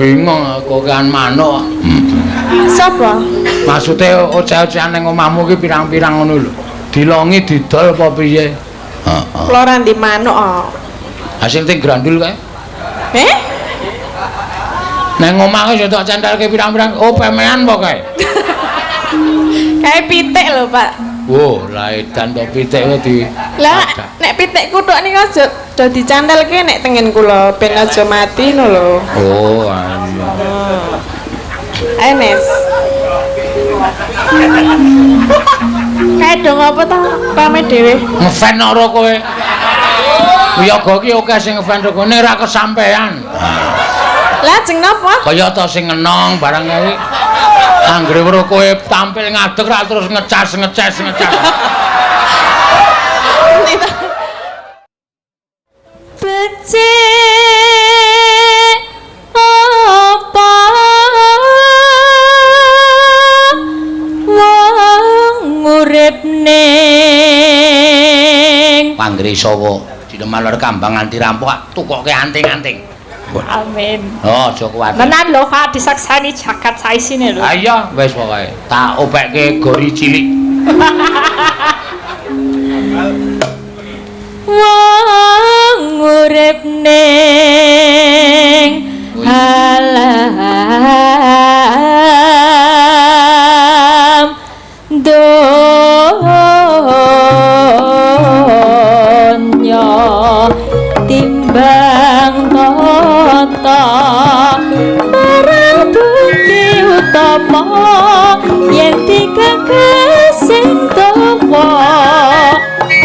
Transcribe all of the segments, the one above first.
Bingung aku kan manuk. Sapa? Maksude oceh-ocehan ning omahmu ki pirang-pirang ngono lho. Dilongi didol apa piye? Heeh. Kula ora ndi manuk kok. Hasil ting grandul kae. Eh? Nang omah ki tok centelke pirang-pirang. Oh, pemean apa kae? Kae pitik lho, Pak. Wo, lah edan to pitik kowe di. Lah, nek pitikku tok niku aja do dicantelke nek tengen kula ben aja mati ngono lho. Oh, iya. Ayo, Nes. Kae do ngopo to rame dhewe? Ngefan ora kowe? Wiyaga ki akeh sing ngefan kowe nek ora kesampean. Lah jeng napa? Kaya ta sing ngenong barang kae. Anggere weruh kowe tampil ngadeg ra terus ngecas ngeces ngecas. Becik apa wong urip ning Panggere sawa dineman lor kambang nganti rampung tukoke anting-anting. Amin. Oh, aja kuwatir. Menan lho Pak disaksani jagat saisine lho. Ha iya, wis pokoke tak opekke gori cilik. Wong urip ning alam donya timbang tata marang bukti utama yen digagas sing dawa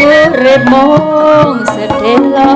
urip mung sedhela.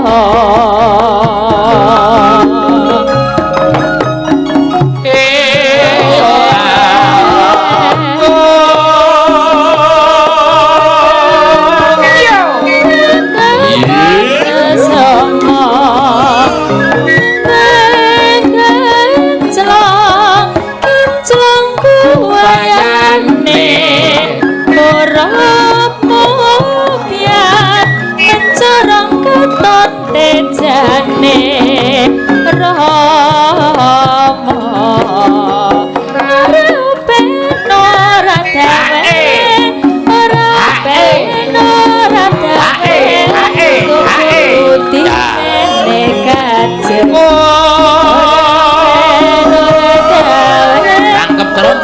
Rangkep terus.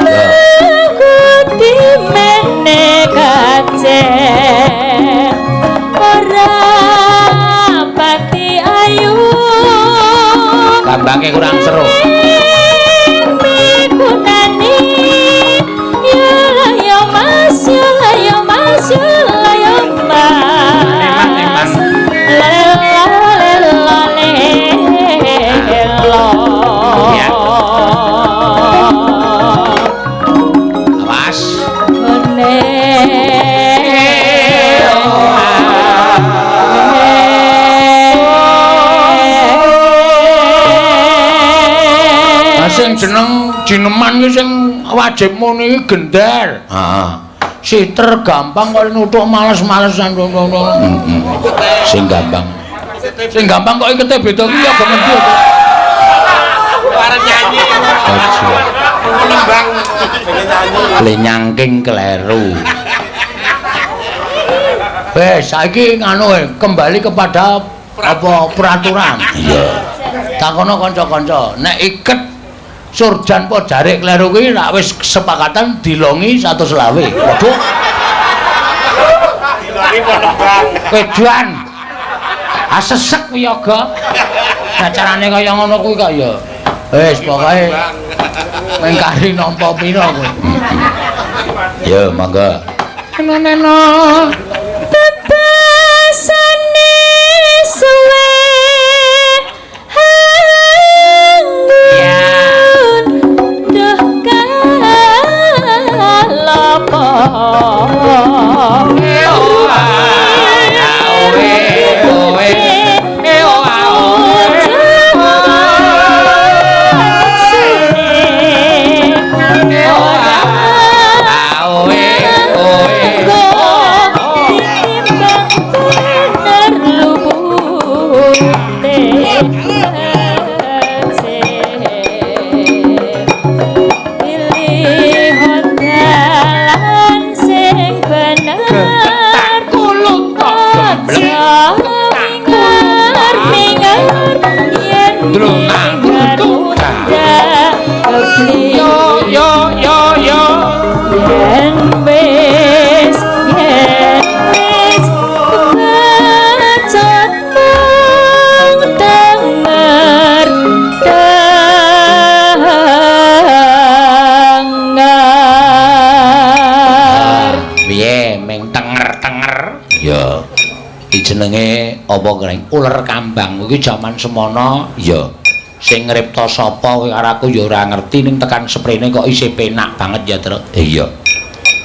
Gambange kurang seru. Awas. Sing jeneng jineman ki sing wajib muni iki gender. Heeh. Siter gampang kok nuthuk males-malesan. Sing gampang. Sing gampang kok ikete beda ki ya ngendi to. Arep nyanyi. Lembang pengen nyanyi. Le nyangking kleru. Wes saiki nganu kembali kepada apa peraturan. Iya. Takono kanca-kanca, nek iket surjan po jarik kleru kuwi rak wis kesepakatan dilongi 125. Waduh. Dilongi po nembang. Wedan. Ah sesek wiyaga. Nah carane kaya ngono kuwi kok ya. Wis pokoke mengkari nampa pira kowe. Ya monggo. Neno. Bebasane suwe. Oh, Jenenge apa Greng? Uler kambang. Iki jaman semono ya. Sing ngripta sapa kowe karo aku ya ora ngerti ning tekan seprene kok isih penak banget ya, Truk. Iya.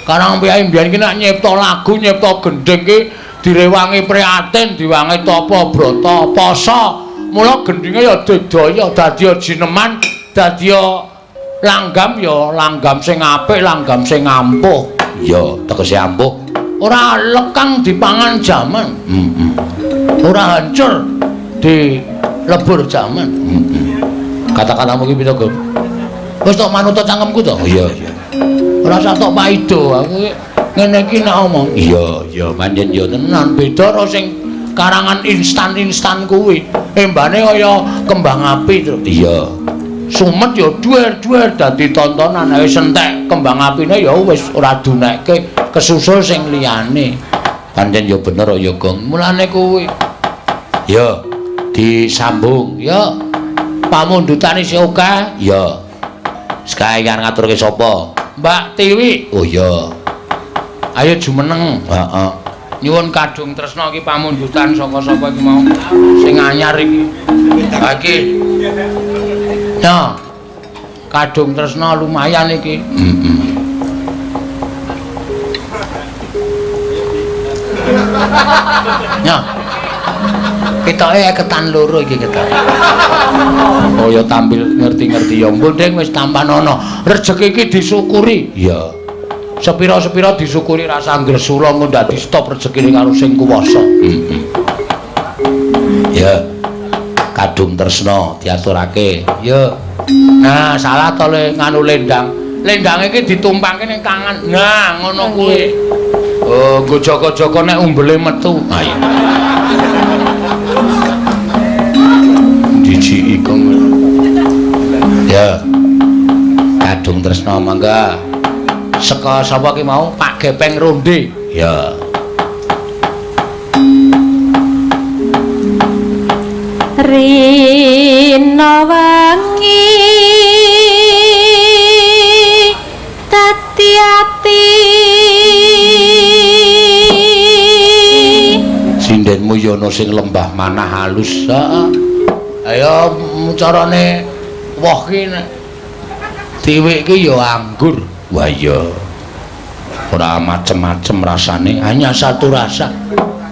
Karang piyai mbiyen iki nek nyipta lagu, nyipta gendhing ki direwangi prihatin, diwangi tapa brata pasa. Mula gendhinge ya digdaya dadi jineman, dadi langgam ya langgam sing apik, langgam sing ampuh. Iya, tegese ampuh. Ora lekang dipangan jaman. Heeh. Ora hancur dilebur jaman. Heeh. Kata-katamu iki pira, Gong? Wis tok manut cangkemku to? Iya, iya. Ora usah tok paido aku ngene iki nek omong. Iya, iya, pancen ya tenan beda karo sing karangan instan-instan kuwi. Embane kaya kembang api, Truk. Iya. Sumet ya duwer-duwer dadi tontonan, nek wis entek kembang apine ya wis ora dunekke kesusul sing liyane. Pancen ya bener ya, Gong. Mulane kuwi. Ya, disambung. Ya. Pamundhutane isih akeh. Ya. Sekae arep ngaturke sapa? Mbak Tiwi. Oh iya. Ayo jumeneng. Heeh. Nyuwun kadung tresna iki pamundhutan saka sapa iki mau? Sing anyar iki. Ha iki. Nah. Kadung tresna lumayan iki. Heeh. Nah. Ketoke ketan loro iki ketoke. Oh ya tampil ngerti-ngerti ya mbok ding wis tampanono. Rejeki iki disyukuri. Iya. Sepira-sepira disyukuri rasa ngresula engko dadi stop rezekine karo sing kuwasa. Heeh. Ya. Kadung tresna diaturake. Ya. Nah, salah to le nganu lendang. Lendang iki ditumpangke ning tangan. Nah, ngono kuwi. Oh, nggo jaga-jaga nek umbele metu. Ha iya. Dijiki kok. Ya. Kadung tresna mangga. Saka sapa ki mau? Pak Gepeng Ronde. Ya. Rina wangi dadi ati sindenmu ya ana sing lembah manah halus. Heeh. Ayo carane woh ki nek tiwik ki ya anggur. Wah iya. Ora macem-macem rasane, hanya satu rasa.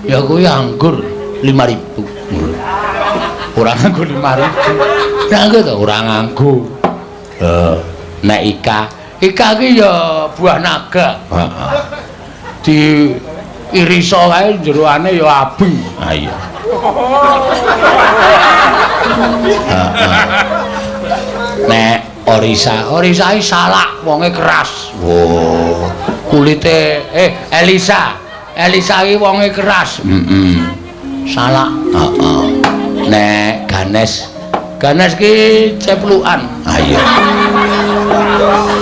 Ya kuwi anggur 5.000. Ora nganggo 5.000. Nganggo to? Ora nganggo. Nek ika, ika ki ya buah naga. Heeh. Di iriso kae jeroane ya abeng. Ha iya. Heeh. Nek Orisa, Orisa iki salak, wonge keras. Wo, kulite Elisa. Elisa iki wonge keras. Heeh. Salak. Heeh. Nek Ganes, Ganes ki ceplukan. Ha iya.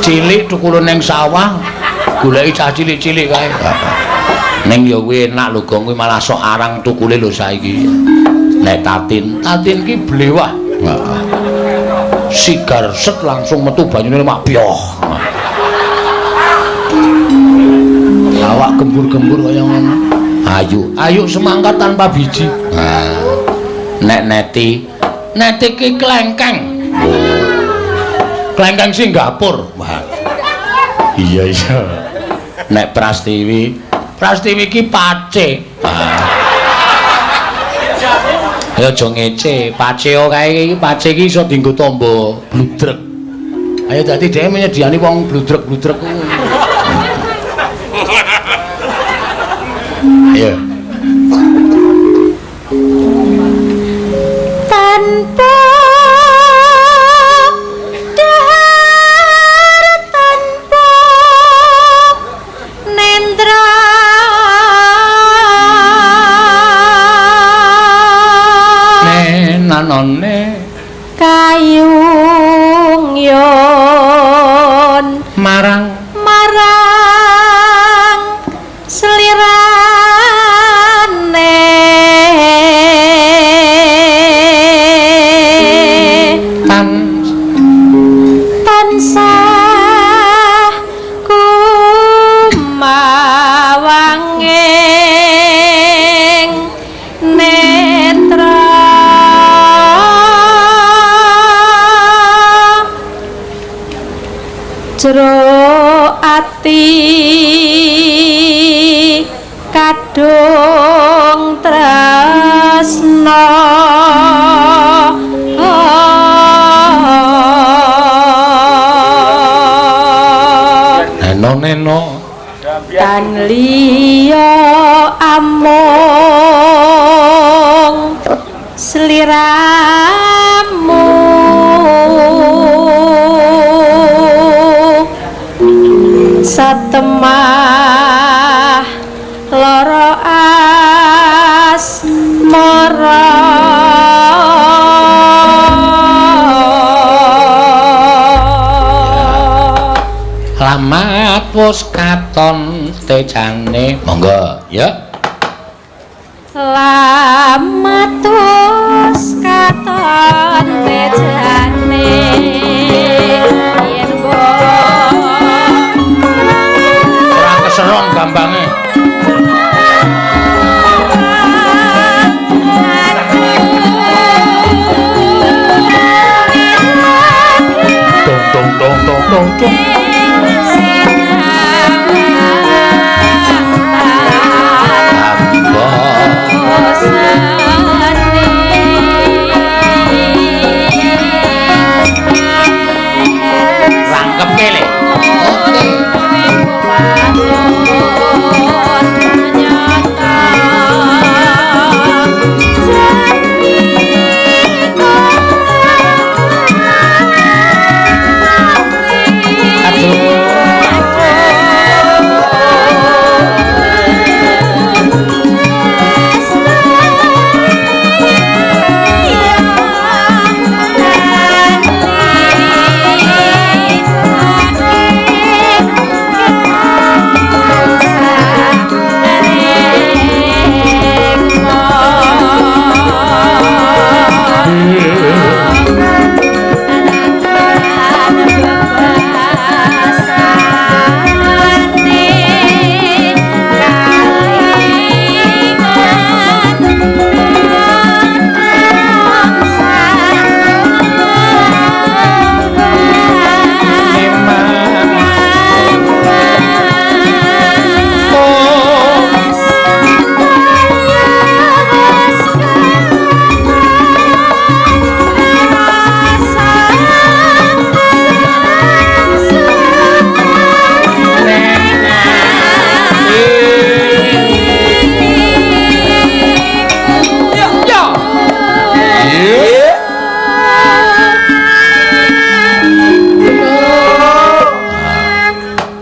Cilik tukule ning sawah, goleki cah cilik-cilik kae. Heeh. Ning ya kuwi enak lho, Gong, kuwi malah sok arang tukule lho saiki. Nek Tatin, Tatin ki blewah. Heeh. Sigar set langsung metu banyune mak byoh. Awak gembur-gembur kaya ngono. Ayu, ayu semangka tanpa biji. Nah. Nek Neti, Neti ki klengkeng. Oh. Klengkeng Singapura. Wah. Iya iya. Nek Prastiwi, Prastiwi ki pace. Ah. Ayo aja ngece, paceo kae iki pace iki iso dienggo tamba bludrek. Ayo dadi dhewe menyediani wong bludrek-bludrek kuwi. Ayo. Tanpa dahar tanpa nendra nanone kayung yon marang marang selirane. Jero ati kadung tresna. Neno neno tan liya amung sliramu satemah lara asmara. Lamat wis katon tejane. Monggo, ya. Lamat wis katon tejane yen ora keseron gambange. Dong dong dong dong dong dong. Rangkep kele.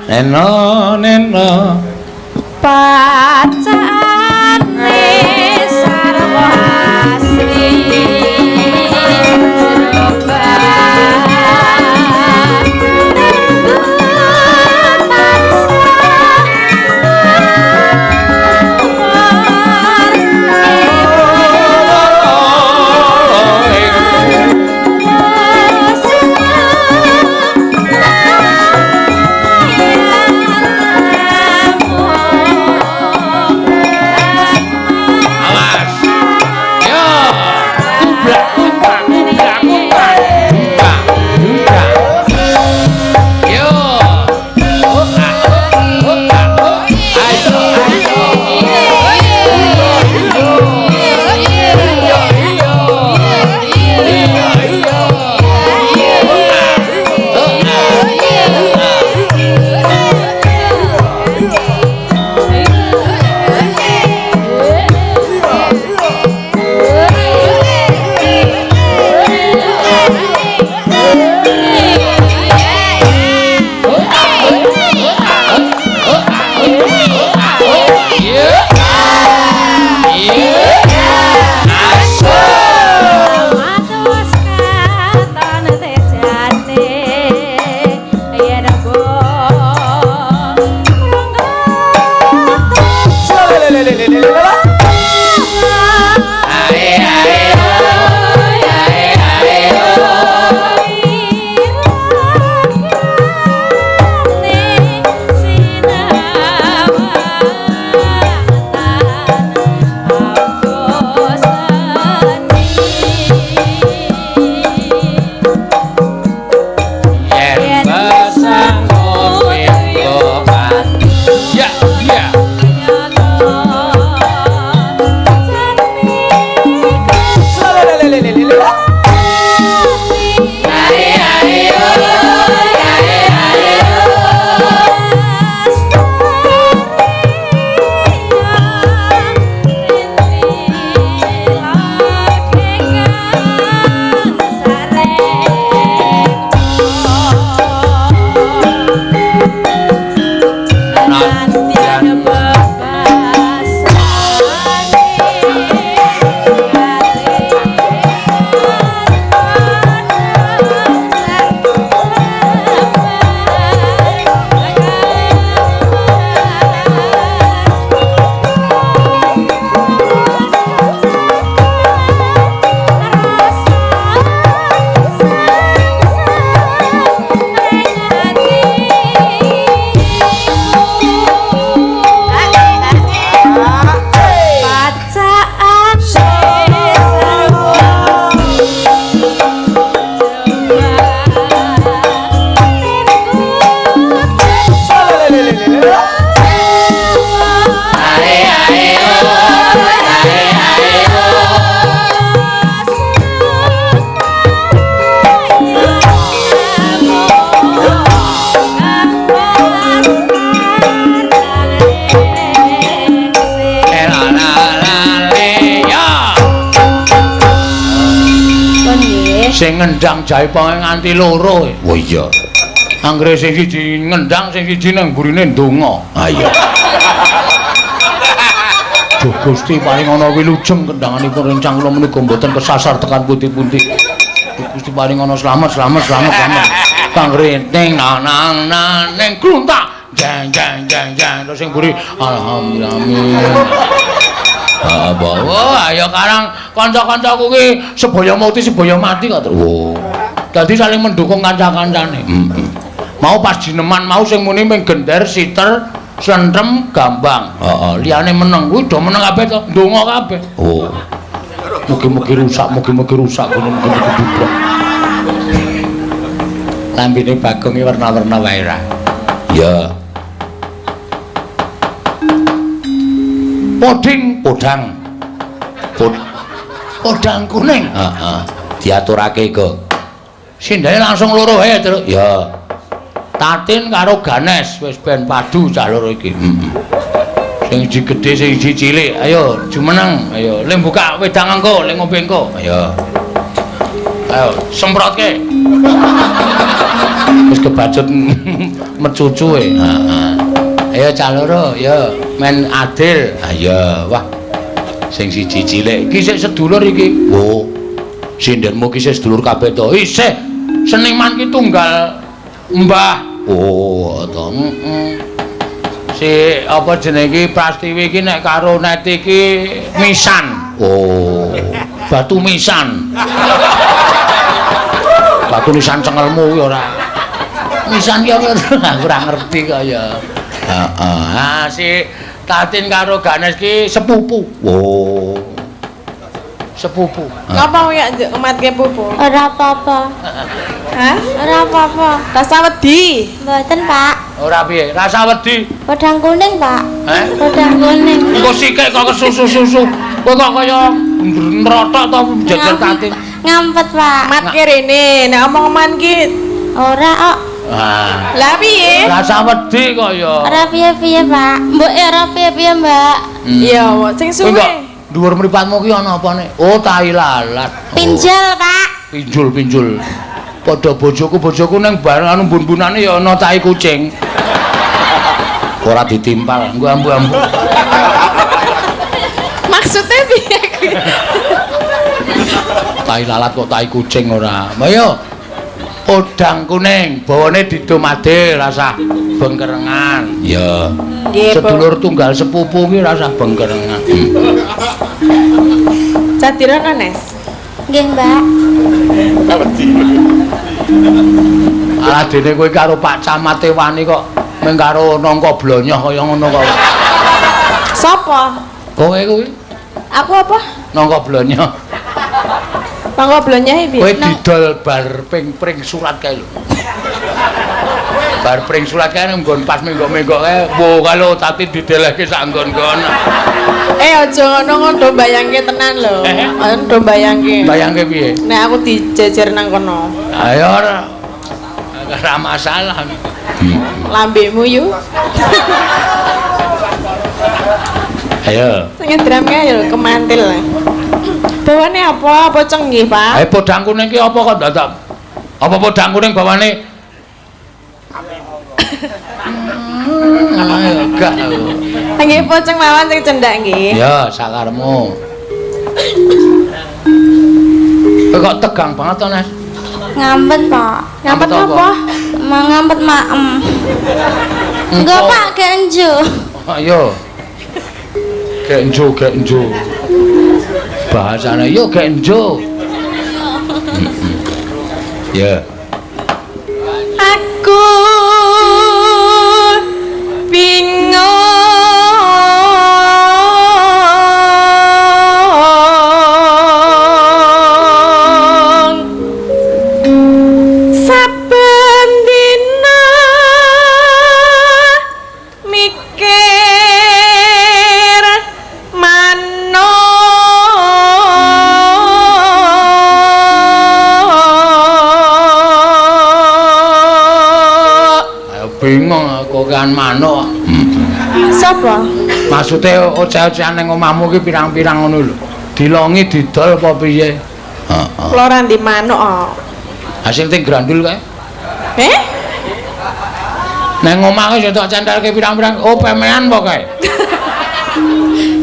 Neno neno pacane sarwa asri Sing ngendang jaiponge nganti loro. Oh iya. Anggere sing siji ngendang, sing siji nang mburine ndonga. Ha iya. Duh Gusti paring ana wilujeng kendanganipun rencang kula menika mboten kesasar tekan pundi-pundi. Duh Gusti paring ana slamet slamet slamet slamet. Anggere ning nang nang nang ning kluntak. Jeng jeng jeng jeng terus sing mburi alhamdulillah amin. Wah, ayo karang kanca-kancaku ki sebaya mati sebaya mati kok. Oh. Dadi saling mendukung kanca-kancane. Heeh. Mau pas jineman mau sing muni ming gender, siter, slentem, gambang. Heeh, liyane meneng kuwi do meneng kabeh to, ndonga kabeh. Oh. Mugi-mugi rusak, mugi-mugi rusak, mugi-mugi dubruk. Lambene Bagong iki werna-werna wae ra. Ya. Poding, podang. Podang kuning. Heeh. Diaturake go. Sindene langsung loro wae, Truk. Ya. Tatin karo Ganes wis ben padu cah loro iki. Heeh. Sing siji gedhe, sing siji cilik. Ayo jumeneng. Ayo, le buka wedang engko, le ngombe engko. Ayo. Ayo, semprotke. Wis kebacut mecucu e. Heeh. Ayo cah loro, ya men adil. Ayo, wah. Sing siji cilik iki sik sedulur iki. Oh. Sindenmu ki sik sedulur kabeh to. Isih. Seniman ki tunggal mbah. Oh, to. Heeh. Si apa jenenge iki Prastiwi iki nek karo Neti iki misan. Oh. Batu misan. Batu nisan cengelmu kuwi ora. Misan ki apa? Aku ora ngerti kok ya. Heeh. Ah si Tatin karo Ganes ki sepupu. Oh. Sepupu. Ngapa ya njuk ngematke pupu? Ora apa-apa. Hah? Ora apa-apa. Rasa wedi. Mboten, Pak. Ora piye? Rasa wedi. Podang kuning, Pak. Heh? Podang kuning. Engko sikik kok kesusu-susu. Kowe kok kaya nrothok to jejer Tatin. Ngampet, Pak. Matke rene, nek omong-omongan ki ora kok. Ah. Lah piye? Rasa wedi kok ya. Ora piye-piye, Pak. Mbok ora piye-piye, Mbak. Iya, sing suwe. Dhuwur mripatmu ki ana apane? Oh, tai lalat. Pinjol, Pak. Pinjul, pinjul. Padha bojoku, bojoku ning bareng anu mbun-mbunane ya ana tai kucing. Ora ditimpal, nggo ambu-ambu. Maksudnya piye kuwi? Tai lalat kok tai kucing ora. Ayo. Podang kuning, bawane didum adil rasah bengkerengan. Ya. Sedulur tunggal sepupu ki rasah bengkerengan. Cadirono, Nes. Nggih, Mbak. Alah dene kowe karo Pak Camate wani kok mung karo nangka blonyoh kaya ngono kok. Sapa? Kowe kuwi. Aku apa? Nangka blonyoh. Nangka blonyoh piye? Kowe didol bar ping-pring surat kae lho. Bar pring surat kae nggon pas menggok-menggok kae, wo kae lho tati didelehke sak nggon-nggon. Aja ngono ngono bayangke tenan lho. Ngono bayangke. Bayangke piye? Nek aku dijejer nang kono. Ayo ora. Ora masalah. Lambemu yu. Ayo. Sing ngedram kae lho kemantil. Bawane apa? Apa cenggih, Pak? Ayo podang kuning ki apa kok dadak? Apa podang kuning bawane? Ayo gak. Nggih pocong mawon sing cendak nggih. Ya, sakarmu. Kowe kok tegang banget to, Nes? Ngampet, Pak. Ngampet apa? Ngampet maem. Enggak, Pak, genjo. Ayo. Genjo, genjo. Bahasane yo genjo. Ya. Aku bingung saben dina mikir manuk. Ayo bingung aku kan manuk. Sapa? Maksude oceh-ocehan ning omahmu ki pirang-pirang ngono lho. Dilongi didol apa piye? Heeh. Kula ora ndi manuk kok. Ha sing ting grandul kae. Eh? Nang omah kae tok centelke pirang-pirang. Oh, pemean apa kae?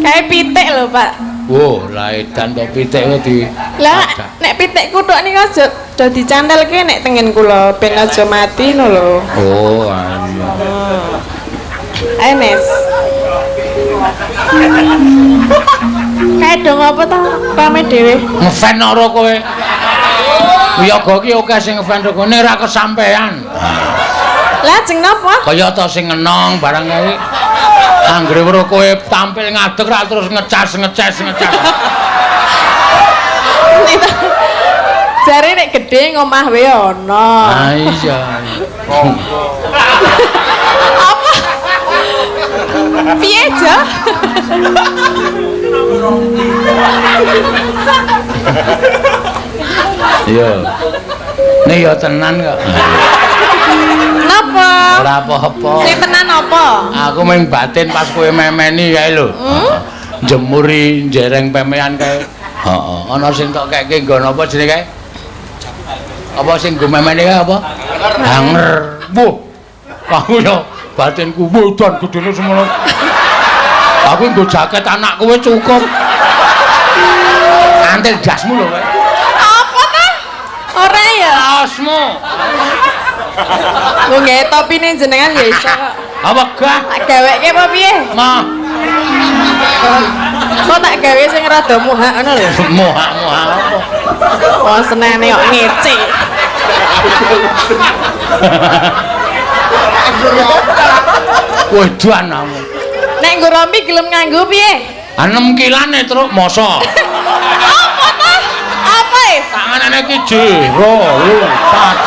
Kae pitik lho, Pak. Wo, lah edan to pitik kok di. Lah nek pitikku tok niku aja do dicantelke nek tengen kula ben aja mati ngono lho. Oh, iya. Ayo Nes. Kae do ngopo to rame dhewe? Ngefan ora kowe? Wiyaga ki akeh sing ngefan kowe nek ora kesampean. Lah jeng napa? Kaya ta sing ngenong barang kae. Anggere weruh kowe tampil ngadeg ra terus ngecas ngeces ngecas. Jare nek gedhe ngomah wae ana. Ah iya. Apa? Piye, Jo? Iya. Nek ya tenan kok. Napa? Ora apa-apa. Sing tenan apa? Aku mung batin pas kowe memeni kae lho. Jemuri njereng pemean kae. Heeh. Ana sing tok keke nggon apa jenenge kae? Apa sing nggo memeni kae apa? Hanger. Wuh. Aku ya batinku wudan gedene semono. Aku nggo jaket anakku wis cukup. Antil jasmu lho kowe. Apa ta? Ora ya. Kaosmu. Nggo nggae topine jenengan ya iso kok. Apa gah? Tak gaweke apa piye? Mah. Kok tak gawe sing rada muhak ngono lho. Muhak-muhak apa? Wong senene kok ngece. Wedan aku. Nek nggo rompi gelem nganggo piye? 6 kilane truk masa. Apa ta? Apa e? Tanganane iki 2 3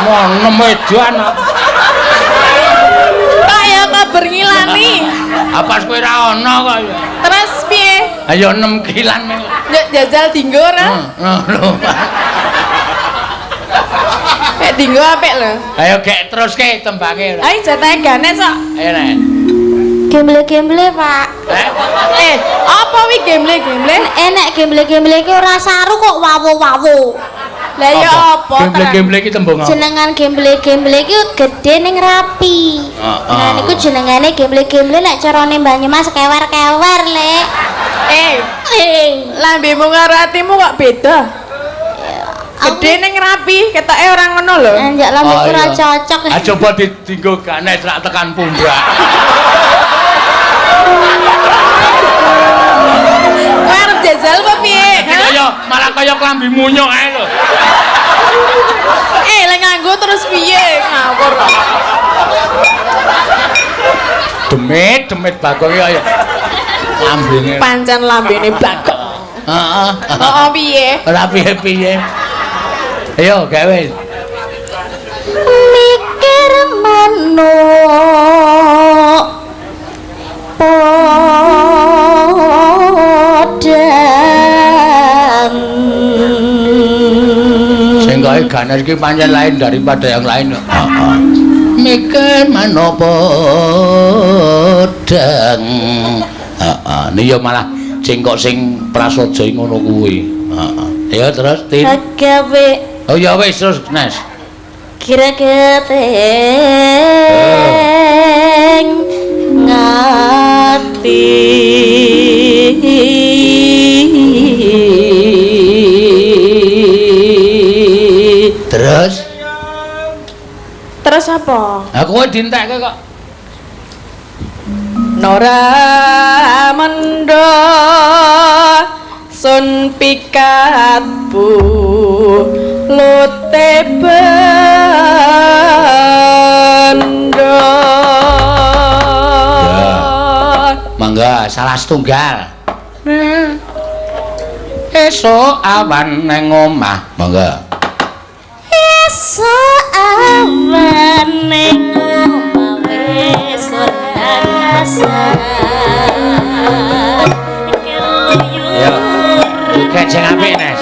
4 6 wedan. Kok ya kabar ngilani. Apa kowe ora ana kok ya. Terus piye? Ayo 6 kilan. Njok jajal dinggo ora? Lho. Nek dinggo apik lho. Ayo gek teruske tembange ora. Ayo jatahe Ganes kok. Ayo Nek. Gemble-gemble, Pak. Eh, apa wi gemble-gemble? Enek gemble-gemble iki ora saru kok wawo-wawo. Lah ya apa? Gemble-gemble iki tembung apa? Jenengan gemble-gemble iki gedhe ning rapi. Heeh. Nah niku jenengane gemble-gemble nek carane Banyumas kewer-kewer, Lek. Eh, lambemu karo atimu kok beda? Gedhe ning rapi, ketoke ora ngono lho. Anjak lambeku ora cocok. Ah coba dinggo Ganes rak tekan pundak. Kowe arep jajal apa piye? Kaya malah kaya klambi munyuk ae lho. Eh, lek nganggo terus piye? Ngawur. Demit, demit Bagong iki kaya lambene. Pancen lambene Bagong. Heeh. Heeh piye? Ora piye-piye. Ayo gawe. Mikir manuk podang. Sing gawe Ganes iki pancen lain daripada yang lain. Heeh. Mikir manuk podang. Heeh, ini ya malah cengkok sing prasaja ngono kuwi. Heeh. Ya terus Tin. Gawe. Oh ya wis terus Nes. Gregeteng ngati. Terus? Terus apa? Aku kowe dientekke kok. Nora mendo sun pikat bu lute bendo. Mangga salah setunggal. Esuk awan nang omah. Mangga. Esuk awan nang omah wis ora kasar. Ya. Joget sing apik, Nes.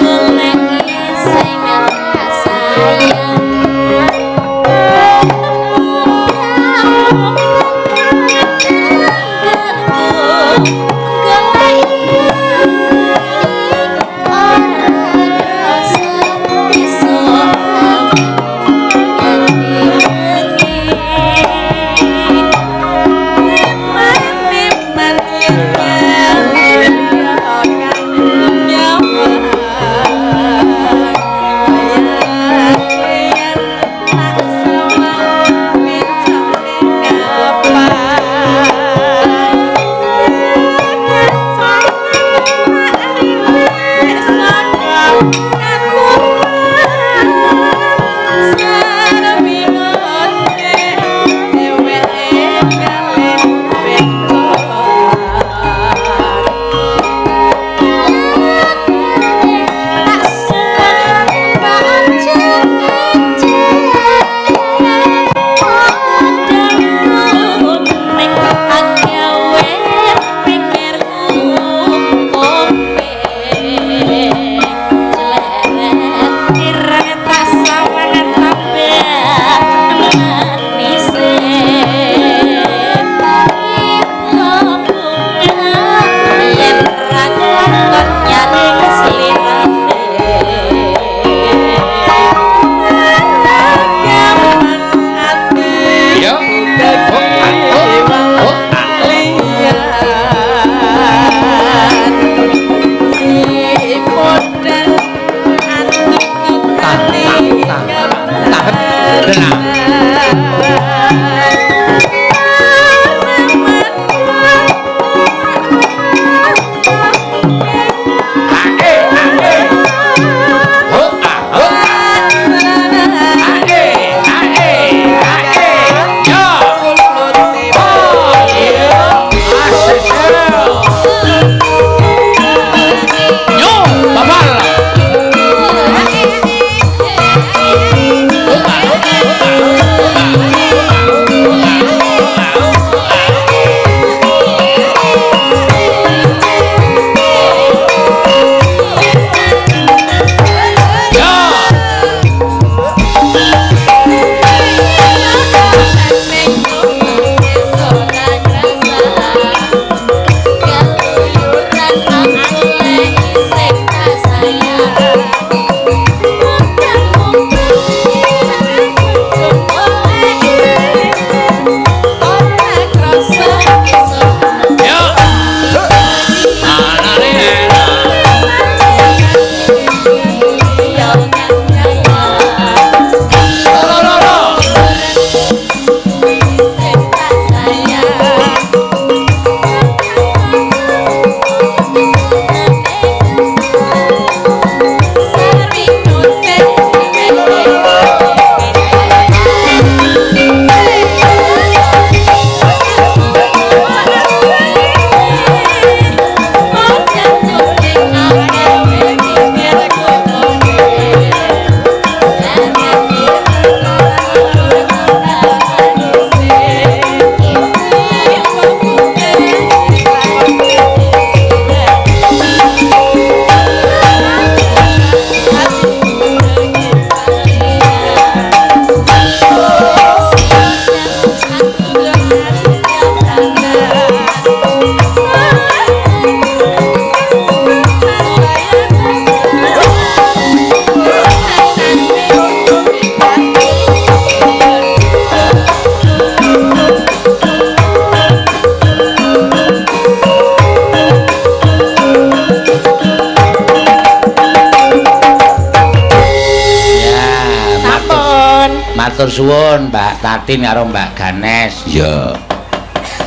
Matur suwun Mbak Tatin karo Mbak Ganes. Iya.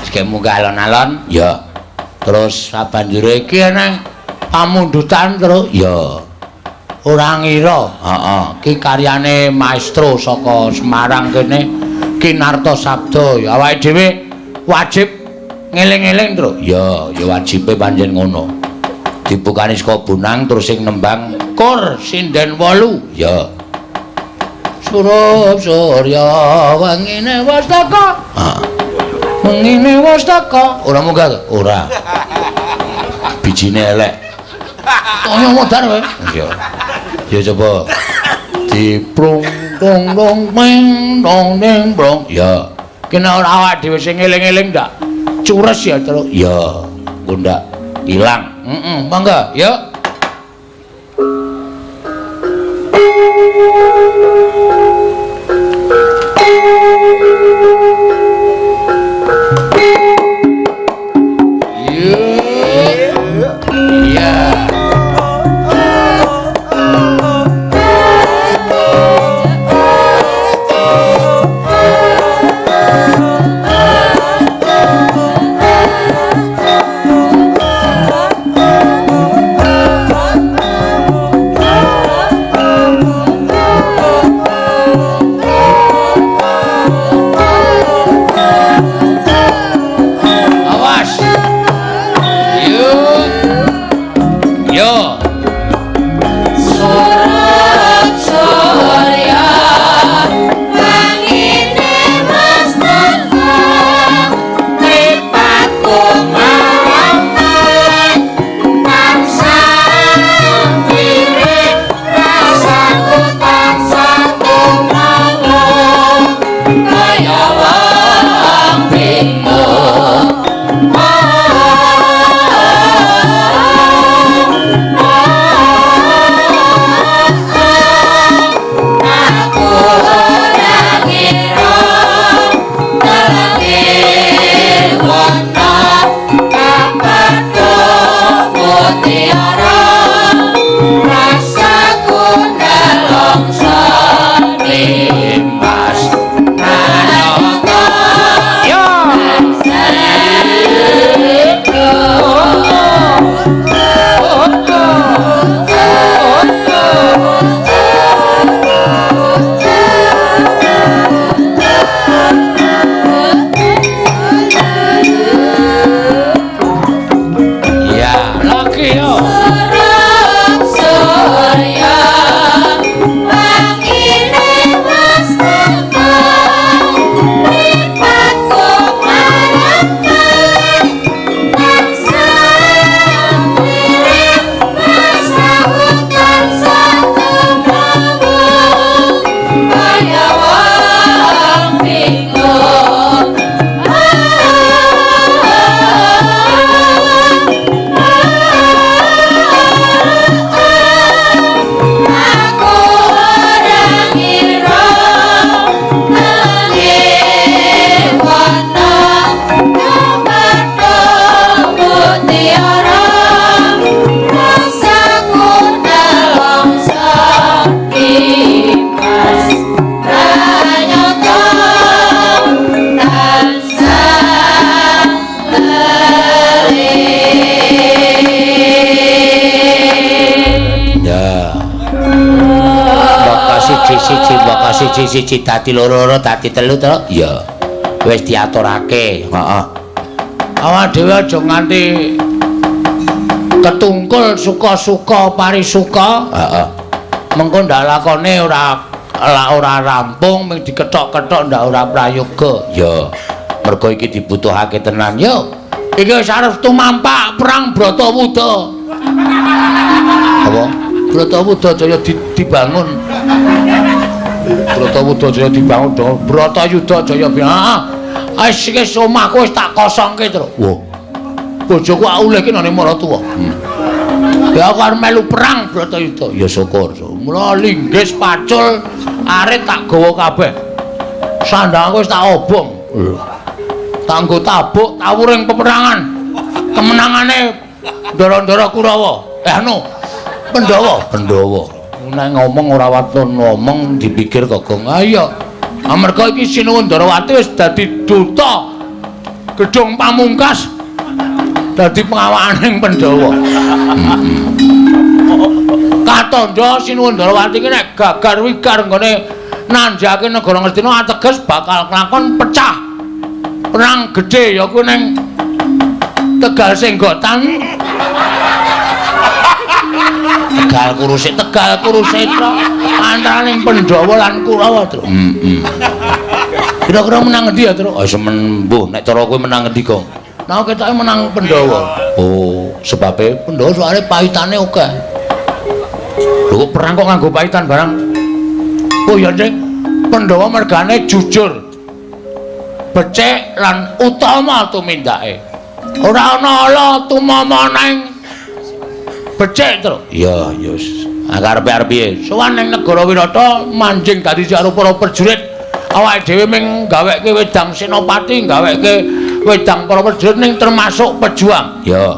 Sing munggah alon-alon. Iya. Terus sabanjure iki eneng pamundutan terus. Iya. Ora ngira. Heeh. Ki karyane maestro saka Semarang kene Kinarto Sabdo. Ya awake dhewe wajib ngeling-eling, Tru. Ya, ya wajibe pancen ngono. Dibukani saka Bonang terus sing nembang kor sinden 8. Ya. Surup surya wengine wis teka. Heeh. Wengine wis teka. Ora munggah to? Ora. Bijine elek. Kaya modar kowe. Iya. Ya coba. Diprung dong dong meng dong ding brong. Ya. Kena ora awak dhewe sing eling-eling ndak cures ya, Tru. Ya. Engko ndak ilang. Heeh, monggo, yuk. Siji-siji dadi loro-loro dadi telu to? Iya. Wis diaturake. Heeh. Awak dhewe aja nganti ketungkul suka-suka parisuka. Heeh. Mengko ndak lakone ora rampung mung dikethok-kethok ndak ora prayoga. Ya. Mergo iki dibutuhake tenan. Yo. Iki wis arep tumampak perang Bratawuda. Apa? Bratawuda jaya dibangun. Bratawuda jaya dibangun dong. Bratayuda jaya heeh. Wis iki omahku wis tak kosongke, Tru. Wah. Bojoku auleh iki nang maratuwa. Ya aku arep melu perang Bratayuda. Ya syukur. Mula linggis pacul arit tak gawa kabeh. Sandangku wis tak obong. Tak nggo tabuk tawuring peperangan. Kemenangane ndara-ndara Kurawa. Anu Pandhawa, Pandhawa. Nek ngomong ora waton ngomong dipikir Gogong. Ah iya. Amarga iki Sinuwun Ndarawati wis dadi duta Gedhong Pamungkas. Dadi pengawakaning Pandhawa. Katandha Sinuwun Ndarawati iki nek gagar wigar nggone nanjake negara Ngastina ateges bakal nglakon pecah perang gedhe ya kuwi ning Tegal Senggotan. Tegal Kurusetra, Tegal Kurusetra antaraning Pandhawa lan Kurawa, Tru. Heeh. Kira-kira menang ngendi ya, Tru? Oh, semen mbuh nek cara kowe menang ngendi, Gong? Nah, ketoke menang Pandhawa. Oh, sebabe Pandhawa soalé pahitane akeh. Lho kok perang kok nganggo pahitan barang? Oh ya, Ning. Pandhawa mergane jujur. Becik lan utama tumindake. Ora ana ala tumama nang becik, Tru. Iya, ya wis. Karepe arep piye? Sowan ning negara Wirata manjing dadi karo para prajurit. Awake dhewe ming gaweke wedang senopati, gaweke wedang para prajurit ning termasuk pejuang. Ya.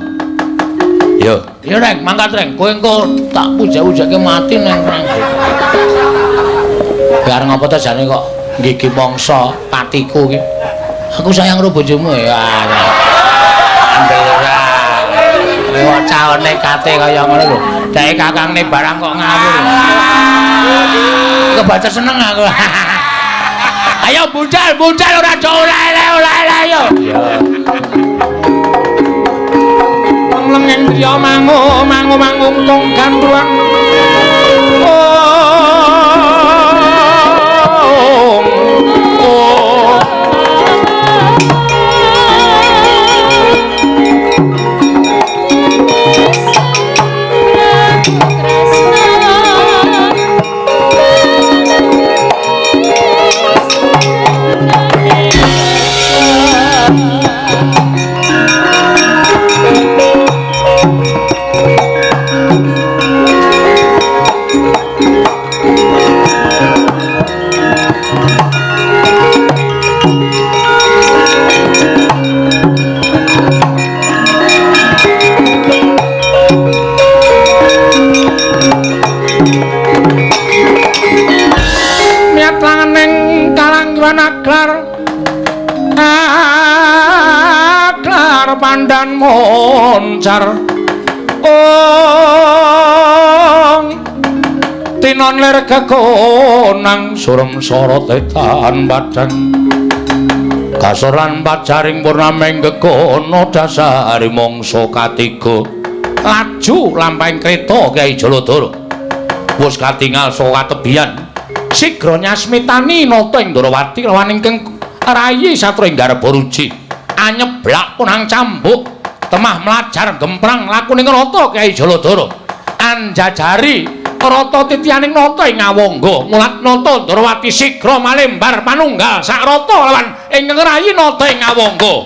Ya, ya Reng, mangkat Reng. Kowe engko tak puja-pujake mati nang perang. Biar ngopo ta jane kok gigi mangsa patiku iki. Aku sayang karo bojomu ya. Andel ora. Kok caone kate kaya ngono lho. Dake kakangne barang kok ngawur. Kebaca seneng aku. Ayo budal, budal ora ora ora ora ayo. Iya. Lengeng driya mangu mangu mangung tung gandruang. Om. Om. Niat langening kalangguhan aglar aglar pandan moncar. Ong tinon lir kekonang Surem sorot etan padang kasoran pacaring purnameng gegono dasari mangsa katiga laju lampahing kreta Kyai Jaladara wis katingal saka katebian sigra nyasmitani nata ing Ndarawati lawan ingkang rayi Satru ing Garbaruji anyeblak punang cambuk temah mlajar gemprang lakuning rata Kyai Jaladara anjajari rata titianing nata ing Ngawangga mulat nata Ndarawati sigra malembar panunggal sak rata lawan ingkang rayi nata ing Ngawangga. Om.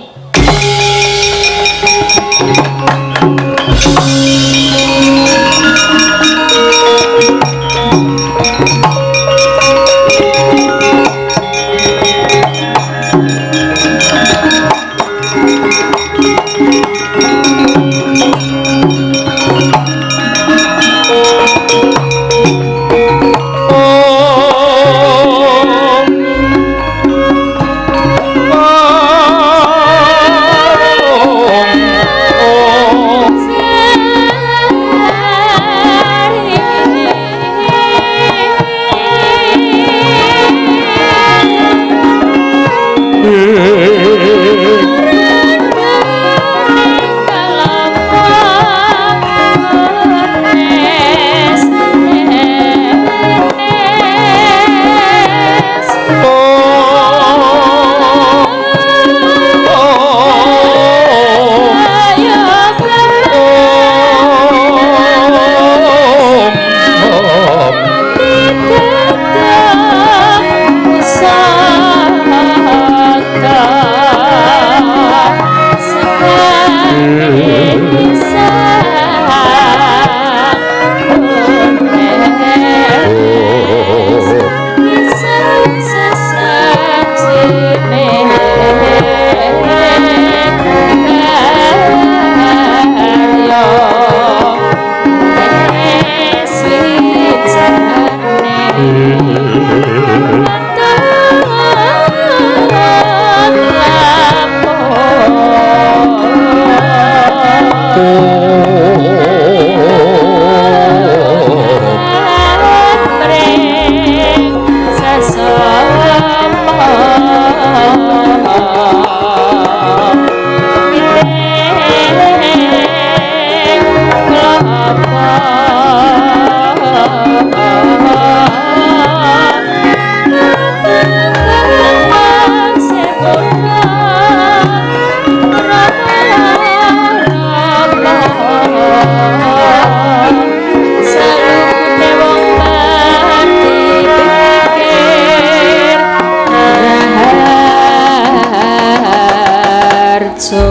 raja.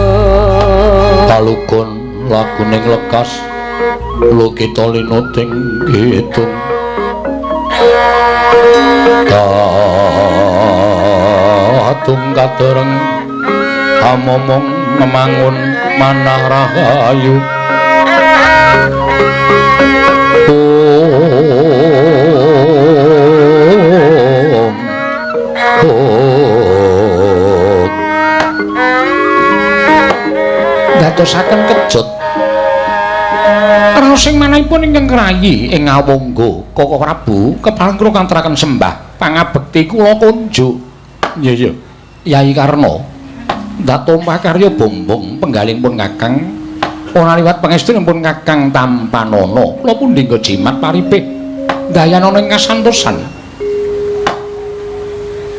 Palugon laguning lekas lukita linuting kidung katung kadereng amomong memangun manah rahayu. Om Om dadosaken kejut raos sing manahipun ingkang rayi ing Ngawangga Koko Prabu kepareng kula kanturaken sembah pangabekti kula kunjuk. Iya iya Yai Karna ndatompah karya bombong penggalihipun Kakang ora liwat pangestunipun Kakang tampanana kula pundi nggo jimat paripih dayanana ing kasantosan.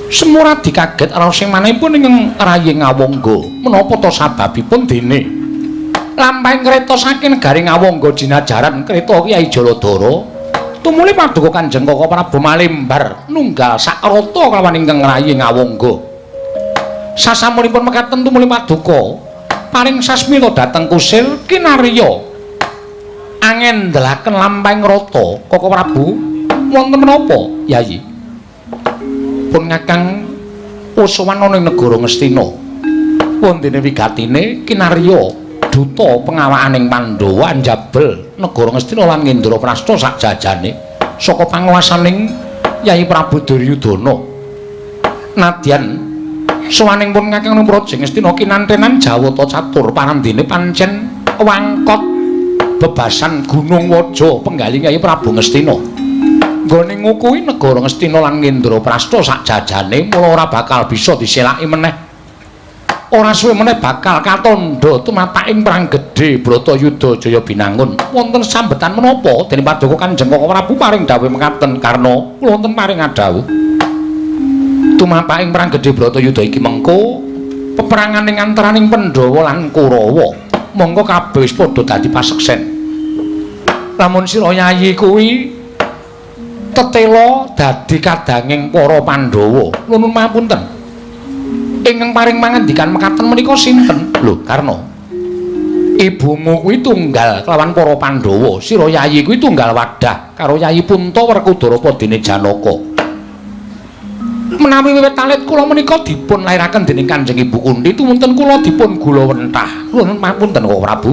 Semuradi kaget raos sing manahipun ingkang rayi Ngawangga menapa ta sababipun dene lampahing kreta saking negari Ngawangga jinajaran kreta Kyai Jaladara tumuli paduka Kanjeng Koko Prabu malembar nunggal sakrata kelawan ingkang rayi Ngawangga. Sasampunipun mekaten tumuli paduka paring sasmita dhateng kusir kinarya angendelaken lampahing rata. Koko Prabu wonten menapa Yayi? Pun Kakang usuwan ana ing negara Ngastina wondene wigatine kinarya duta pengawakaning Pandhawa anjabel negara Ngastina lan Ngendraprasta sak jajane saka panguwasaning Yai Prabu Duryudana. Nadyan sowaning pun Kakang Praja Ngastina kinantenan Jawata catur parandene pancen wangkot bebasan Gunung Waja penggalih Yai Prabu Ngastina. Nggone ngukuhi negara Ngastina lan Ngendraprasta sak jajane mula ora bakal bisa diselaki meneh. Ora suwe meneh bakal katandha tumapaking perang gedhe Bratayuda Jaya Binangun. Wonten sambetan menapa dening paduka Kanjeng Koko Prabu paring dawuh mekaten Karna kula wonten paring adhawuh. Tumapaking perang gedhe Bratayuda iki mengko peperangan ing antaraning Pandhawa lan Kurawa. Monggo kabeh wis padha dadi paseksen. Lamun sira Yayi kuwi tetela dadi kadanging para Pandhawa. Nuwun mapunten. Ingkang paring mangandikan mekaten menika sinten? Lho, Karna. Ibumu kuwi tunggal kelawan para Pandhawa, sira Yayi kuwi tunggal wadah karo Yayi Punta Werkudara padene Janaka. Menawi wiwit alit kula menika dipun lairaken dening Kanjeng Ibu Kunti, tumunten kula dipun gula wentah. Nuwun mapunten Koko Prabu.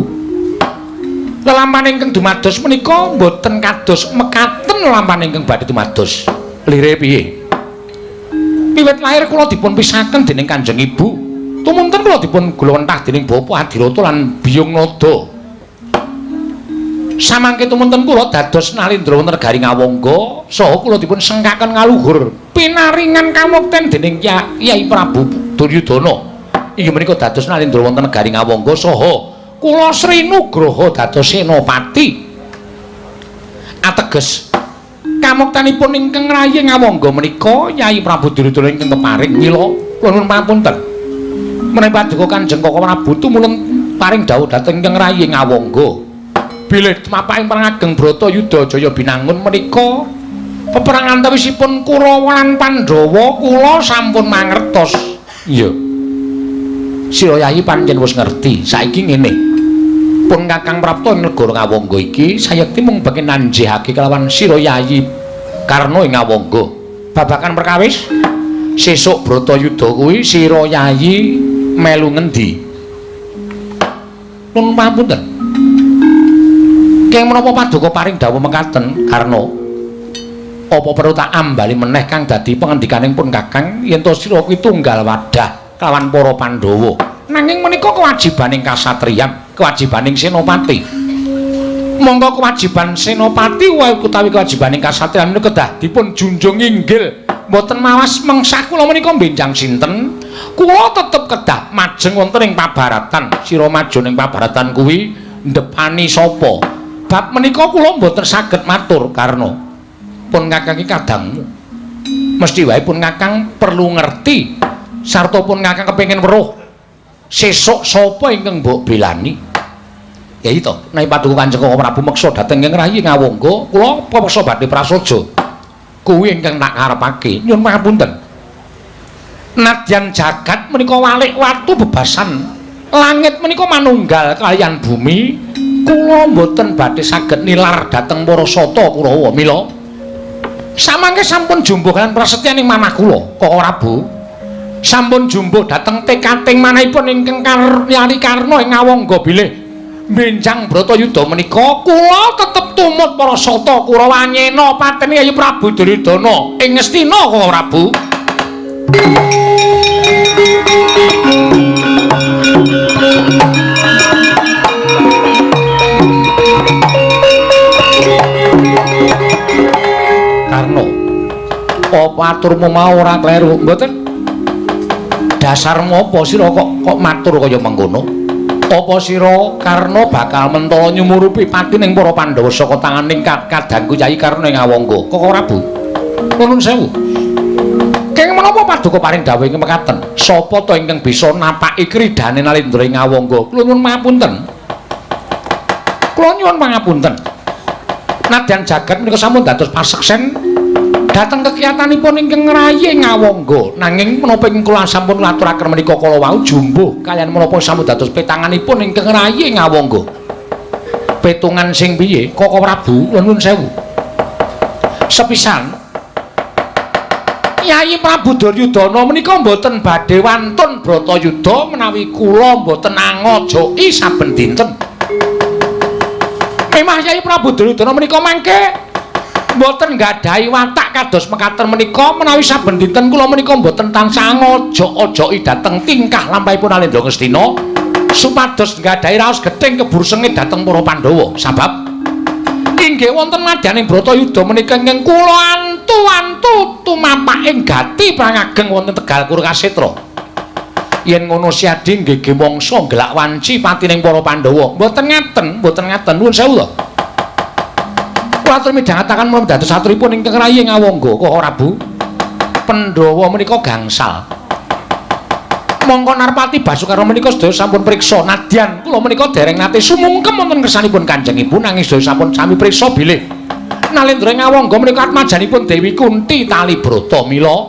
Lelampahan ingkang dumados menika mboten kados mekaten lelampahan ingkang badhe dumados. Lire piye? Wiwit lahir kula dipun pisahaken dening Kanjeng Ibu. Tumunten kula dipun gulawentah dening Bapak Adirata lan Biyung Nada. Samangke tumunten kula dados nalindra wonten negari Ngawangga, saha kula dipun sengkaken ngaluhur pinaringan kamukten dening Kyai Prabu Duryudana. Inggih menika dados nalindra wonten negari Ngawangga saha kula Sri Nugraha dados senopati. Ateges kamuktenipun ingkang rayi Ngawangga menika Yai Prabu Duryudana ingkang keparing mila kula nuwun pangapunten. Menawi paduka Kanjeng Koko Prabu tumurun paring dawuh dhateng ingkang rayi Ngawangga bilih tumapaking perang ageng Bratayuda Jaya Binangun menika peperangan antawisipun Kurawa lan Pandhawa kula sampun mangertos. Iya. Sira Yayi pancen wis ngerti. Saiki ngene. Pun Kakang prapta ing negara Ngawangga iki sayekti mung bagi nanjihake kelawan sira Yayi Karna ing Ngawangga. Babakan perkawis sesuk Bratayuda kuwi sira Yayi melu ngendi? Nuwun pangapunten. Keng menapa paduka paring dawuh mekaten Karna? Apa perlu tak ambali meneh kang dadi pangandikaning pun Kakang yen to sira kuwi tunggal wadah kelawan para Pandhawa. Nanging menika kewajibaning kasatriyan, kewajibaning senopati. Monggo kewajiban senopati wae utawi kewajibaning kasatriyan menika kedah dipun junjung inggil. Mboten mawas mengsah kula menika benjang sinten, kula tetep kedah majeng wonten ing pabaratan. Sira maju ning pabaratan kuwi ndepani sapa? Bab menika kula mboten saged matur Karna. Pun Kakang iki kadangmu. Mesti wae pun Kakang perlu ngerti sarta pun Kakang kepengin weruh sesuk sapa ingkang mbok belani. Ya to, nek paduka Kanjeng Koko Prabu meksa dhateng ing rayi Ngawangga, kula peksa badhe prasaja. Kuwi ingkang tak karepake. Nyuwun pangapunten. Nadyan jagat menika walik watu bebasan Langit menika manunggal kaliyan bumi, kula mboten badhe saged nilar dhateng para sata Kurawa. Mila samangke sampun jumbuh kaliyan prasetyaning manah kula, Kaka Prabu. Sampun jumbuh dhateng tekating manahipun ingkang Karyani Karna ing Ngawangga bilih benjang Bratayuda menika kula tetep tumut para sata Kurawa anyena pateni Yayi Prabu Duryudana ing Ngastina, Kaka Prabu. Karna, apa aturmu mau ora kleru? Mboten. Dasarmu apa sira kok matur kaya mengkono? Apa sira Karna bakal mentala nyumurupi patining para Pandhawa saka tanganing kadangku Yayi Karna ing Awangga? Kaka Prabu, nuwun sewu. Kenging menapa paduka paring dawuh ing mekaten? Sapa ta ingkang bisa napaki kridane Nalendra ing Awangga? Kula nyuwun pangapunten. Kula nyuwun pangapunten. Nadyan jagat menika sampun dados paseksen dhateng kekiyatanipun ingkang ngrayi Ngawangga. Nanging menapa ingkang kula sampun ngaturaken menika kala wau jumbuh kaliyan menapa sampun dados petanganipun ingkang ngrayi Ngawangga. Petungan sing piye, Kaka Prabu? Nuwun sewu. Sepisan Yayi Prabu Duryudana menika mboten badhe wantun Bratayuda menawi kula mboten angojoki saben dinten. Memang Yayi Prabu Duryudana menika mangke mboten nggadahi watak kados mekaten menika menawi saben dinten kula menika mboten tansah ngojok-ojoki dhateng tingkah lampahipun Nalendra Ngastina supados nggadahi raos gething kebur sengit dhateng para Pandhawa. Sabab inggih wonten madyaning Bratayuda menika ingkang kula antu-antu tumapaking gati prangageng wonten Tegal Kurukasetra. Yen ngono Siadi nggih wangsa gelak wanci patining para Pandhawa. Mboten ngaten, mboten ngaten. Nuwun sewu to. Kula atur midhangetaken menapa dados aturipun ingkang rayi Ngawangga, Kaka Prabu. Pandhawa menika gangsal. Mongko Narpati Basukarna menika sedaya sampun priksa. Nadyan kula menika dereng nate sumungkem wonten ngersanipun Kanjeng Ibu nanging sedaya sampun sami priksa bilih Nalendra Ngawangga menika atmajanipun Dewi Kunti Talibrata. Mila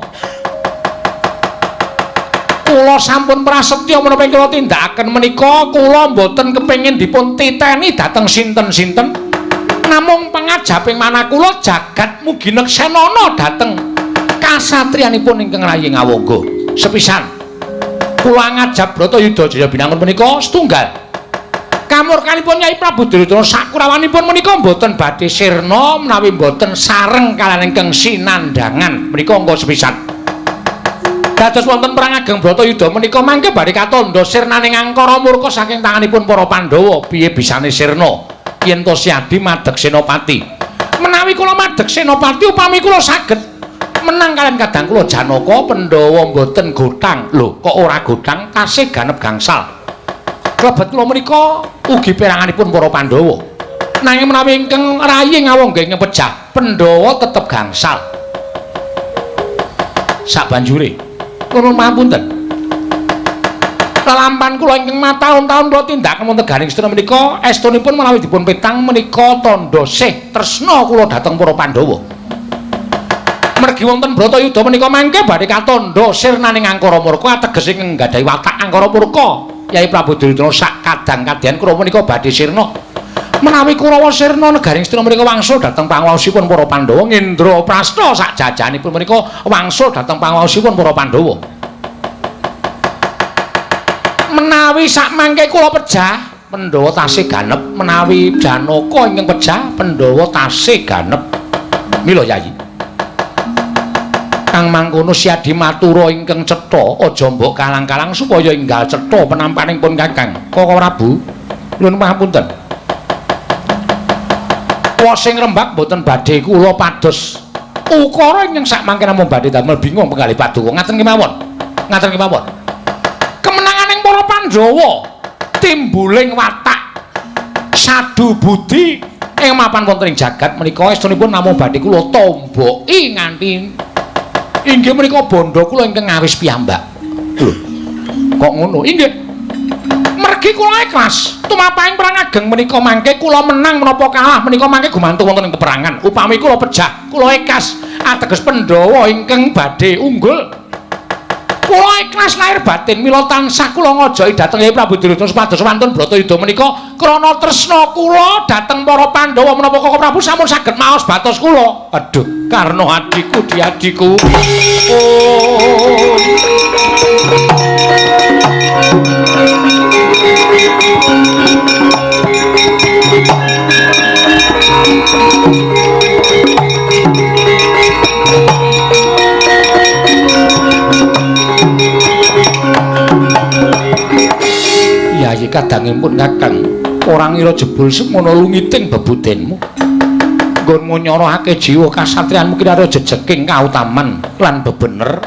kula sampun prasetya menapa ingkang kula tindakaken menika kula mboten kepengin dipun titeni dhateng sinten-sinten, namung pangajaping manah kula jagat mugi neksenana dhateng kasatriyanipun ingkang rayi Ngawangga. Sepisan kula ngajap Bratayuda Jaya Binangun menika setunggal kamurkanipun Yai Prabu Duryudana sakurawanipun menika mboten badhe sirna menawi mboten sareng kaliyan ingkang sinandhangan menika angka sepisan. Dados wonten perang ageng Bratayuda menika mangke badhe katandha sirnaning angkara murka saking tanganipun para Pandhawa. Piye bisane sirna yen to Siadi madeg senopati? Menawi kula madeg senopati upami kula saged menang kaliyan kadang kula Janaka, Pandhawa mboten gothang. Lho kok ora gothang? Tasih ganep gangsal. Klebet kula menika ugi peranganipun para Pandhawa. Nanging menawi ingkang rayi Ngawangga ingkang pejah, Pandhawa tetep gangsal. Sabanjure nuwun pangapunten. Lelampan kula ingkang mataun-taun kula tindakaken wonten Garing Astina menika estunipun menawi dipun petang menika tandha sih tresna kula dhateng para Pandhawa. Mergi wonten Bratayuda menika mangke badhe katandha sirnaning angkara murka ateges ingkang nggadahi watak angkara murka. Yai Prabu Duryudana sak kadang-kadyan kula menika badhe sirna. Menawi Kurawa sirna negaring Astina menika wangsul dhateng panguwaosipun para Pandhawa, Ngendraprasta sak jajahanipun menika wangsul dhateng panguwaosipun para Pandhawa. Menawi sak mangke kula pejah, Pandhawa tasih ganep. Menawi Janaka ingkang pejah, Pandhawa tasih ganep. Mila Yayi, kang mangkono Siadi matura ingkang cetha, aja mbok kalang-kalang supaya enggal cetha penampaning pun Kakang. Kaka Prabu, nuwun pangapunten. Kula sing rembak mboten badhe kula pados ukara ingkang sak mangke namung badhe damel bingung penggalih paduka. Ngaten kemawon. Ngaten kemawon. Kemenanganing para Pandhawa timbuling watak sadu budi ing mapan wonten ing jagat menika estunipun namung badhe kula tomboki nganti inggih menika bandha kula ingkang ngawis piyambak. Lho, kok ngono? Inggih. Mergi kula ikhlas tumapahing perang ageng menika mangke kula menang menapa kalah menika mangke gumantung wonten ing peperangan. Upami kula pejah, kula ikhlas ateges Pandhawa ingkang badhe unggul. Kula ikhlas lahir batin mila tansah kula ngojoki dhateng Hyai Prabu Duryudana supados wantun Bratayuda menika krana tresna kula dhateng para Pandhawa menapa Koko Prabu sampun saged maos batos kula. Aduh, Karna adhiku diadhiku. Oh. Yayi kadangipun Kakang, ora ngira jebul semono lungiting bebudenmu. Nggonmu nyorohake jiwa kasatriyanmu kinarya jejeking kautaman lan bebener.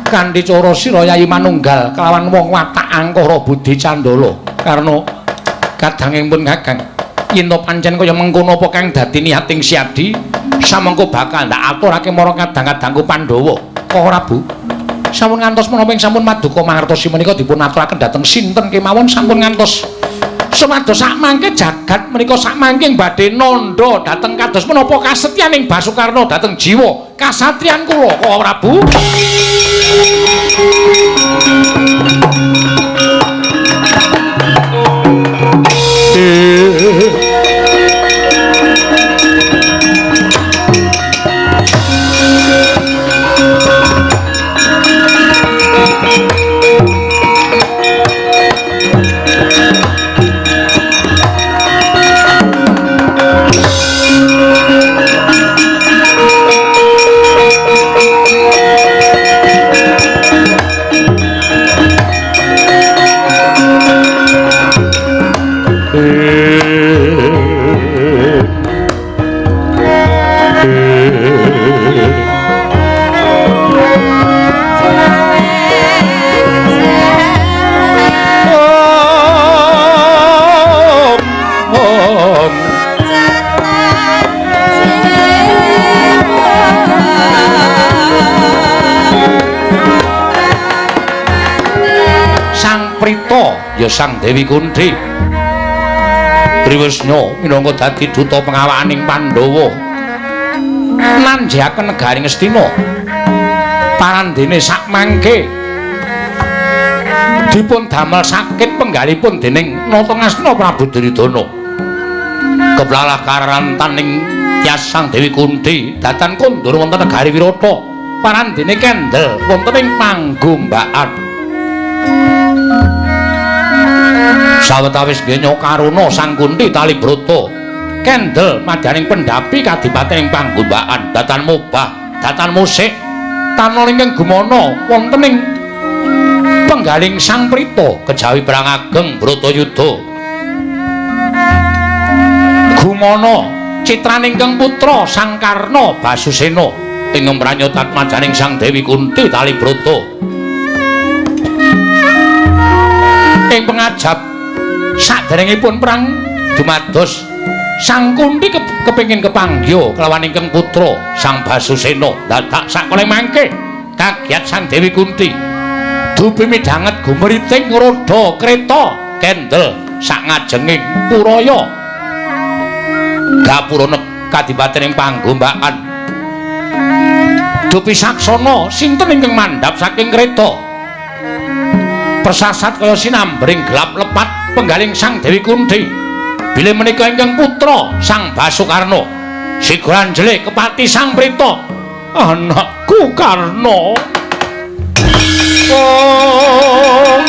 Kanthi cara sira Yayi manunggal kelawan wong watak angkara budi candala. Karna kadangipun Kakang, yen to pancen kaya mengkono apa kang dadi niating Siadi, samengko bakal ndak aturake marang kadang-kadangku Pandhawa. Kok ora, Bu? Sampun ngantos menapa ing sampun maduka mangertosi menika dipun aturaken dhateng sinten kemawon sampun ngantos sumados sakmangke jagat menika sakmangke badhe nandha dhateng kados menapa kasetyaning Basukarna dhateng jiwa kasatriyan kula Koko Prabu. Sang Prita ya Sang Dewi Kunthi Triwisna minangka dadi duta pengawakaning Pandhawa nanjaken negari Ngastina parandene sakmangke dipun damel sakit penggalipun dening Nata Ngastina Prabu Duryudana. Keplalah karantaning tyas Sang Dewi Kunthi datan kondur wonten negari Wirata parandene kendel wonten ing panggombakan. Sawetawis genya karuna Sang Kunthi tali brata kendel madyaning pendhapi kadipaten ing panggombaan datan mobah datan musik tanah ingkang gumana wonten ing penggaling Sang Prita kejawi perang ageng Bratayuda. Gumana citraning ingkang putra Sang Karna Basusena ing mranyut atmajaning Sang Dewi Kunthi tali brata. Ing pengajap saderengipun perang dumados Sang Kunthi kepengin kepanggiha kelawan ingkang putra Sang Basusena. Dadak sakoleng mangke kagiat Sang Dewi Kunthi dupi midhanget gumeriting roda kreta kendel sak ngajenging puraya gapurana kadipaten ing panggombakan. Dupi saksana sinten ingkang mandhap saking kreta persasat kaya sinambring gelap lepat penggaling Sang Dewi Kunthi. Bilih menika ingkang putra Sang Basukarna sigra anjlih kepati Sang Prita. Anakku Karna. Oh. Oh.